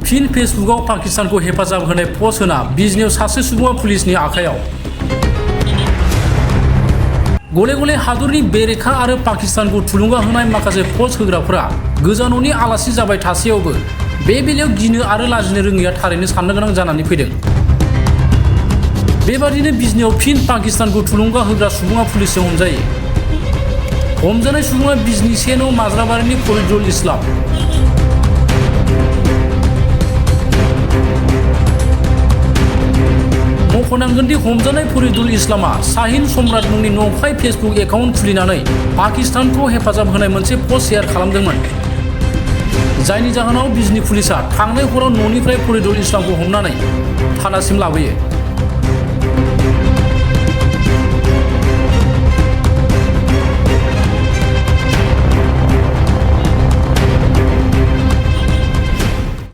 फिन फेसबुकआव पाकिस्तानखौ हेफाजाब होनाय पस्ट होना बिजनियाव सासे सुबुङा पुलिसनि आखायाव। गले गले हादरनि बेरेखा आरो पाकिस्तानखौ थुलुंगा होनाय माखासे पस्ट होग्राफोरा गोजानावनि आलासि जाबाय थासेयावबो बे बेलायाव गिनो आरो लाजिनो रोङैया थारैनो साननो गोनां जानानै फैदों। बेबादिनो बिजनियाव फिन पाकिस्तानखौ थुलुंगा होग्रा सुबुङा पुलिसजों हमजायो। हमजानाय सुबुङा बिजनि 1 नं माज्राबारिनि फरिदुल इस्लाम। मख'नांगोन दि हमजानाय फरिदुल इस्लामा शाहिन सम्राट मुंनि नंखाय फेसबुक एकाउन्ट खुलिनानै पाकिस्तानखौ हेफाजाब होनाय मोनसे पस्ट शेयार खालामदोंमोन, जायनि जाहोनाव बिजनि पुलिसा थांनाय हराव न'निफ्राय फरिदुल इस्लामखौ हमनानै थानासिम लाबोयो।